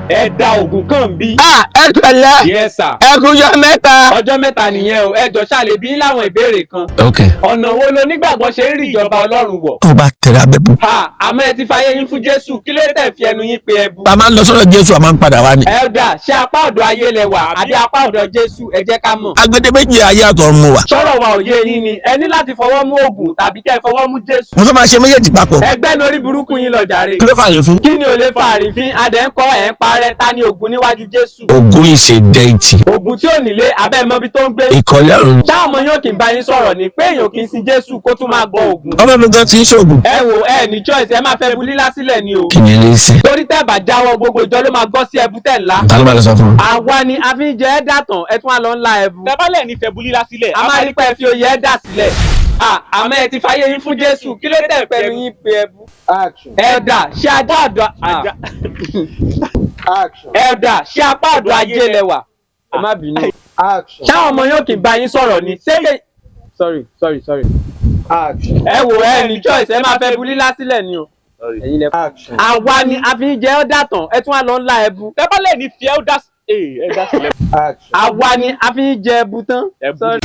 Ẹ da ògùn kan bí. Ah, ẹ pẹ̀lẹ́. Yes sir. Ẹ kújọ́ mẹ́ta. Ọjọ́ mẹ́ta nìyẹn o. Ẹ jọ ṣàlè bí láwọn ìbéèrè kan. Ok. Ọ̀nà wo lonígbàgbọ́ ṣe ń rí ìjọba Ọlọ́run wọ̀? Tó bá tẹ̀lé abẹ́bù. Ha, àmọ́ ẹ ti fayé yín fún Jésù, kí ló tẹ̀ fi ẹnu yín pe ẹbu? A máa ń lọ sọ́dọ̀ Jésù, a máa ń padà wá ni. Elder, ṣé apá ọ̀dọ̀ ayé lẹ wà àbí apá ọ̀dọ̀ Jésù? Ẹ jẹ́ ká mọ̀. Agbede méjì ayé àtọ̀run mo wà. Sọ̀rọ̀ wa ò yé yín ni, ẹ ní láti fọwọ́ mú Ògùn tàbí kẹ́ ẹ fọwọ́ mú Jésù. Mo fẹ́ máa ṣe méjèèjì papọ̀. Ẹgbẹ́ lórí burúkú yín lọ jàre. Kí ló fà yín fún? Kí ni ò lè fa àrífín? Adẹ̀ ń kọ́ ẹ̀ ń parẹ́, ta ni Ògùn níwájú Jésù? Ògún ìṣe deity. Ògùn tí ò nílé, abẹ́ mọ́bi tó ń gbé. Ìkọ̀lẹ́ ọ̀run. Ṣáà ọmọ yóò kì í bá yín sọ̀rọ̀ ni pé èèyàn kì í sin Jésù kó tún máa gbọ́ Ògùn. Ọmọ mi gan ti ń ṣoògùn. Ẹ wò, ẹ ní choice, ẹ máa fẹ́ bu lílá sílẹ̀ ni o. Kí ni ilé sí? Torí tẹ́ bá jáwọ́, gbogbo ìjọ ló máa gbọ́ sí ẹbu tẹ̀ ńlá. Ta ló máa lọ sọ fún mi? Àwa ni a fi ń jẹ ẹ́ dàtàn, ẹ tún wá lọ ńlá ẹbu. Tẹ́bálẹ̀ ní fẹ́ bulílá sílẹ̀. A máa rí pé ẹ fi oyè ẹ́ dà sílẹ̀. Àmọ́ ẹ ti fayé yín fún Jésù, kí ló dé pẹ̀lú yín pé ẹbu? Action. Elder, ṣé ajá ọ̀dọ̀ Ajá. Action. Elder, ṣé apá ọ̀dọ̀ ajé lẹ wà? Ẹ má bínú. Action. Ṣáwọn ọmọ yóò kì í bá yín sọ̀rọ̀ ni? Ṣé lè. Sorry, sorry, sorry. Action. Ẹ wò, ẹ ní choice, ẹ máa fẹ́ bu lílá sílẹ̀ ni o. Ẹ̀yin lẹ. Action. Àwa ni a fi ń jẹ ẹ́ dàtàn, ẹ tún wá lọ ńlá ẹbu. Tẹ́bálẹ̀ ní fi elder sílẹ̀. Action. Àwa ni a fi ń jẹ ẹbu tán. Ẹbu. Sorry.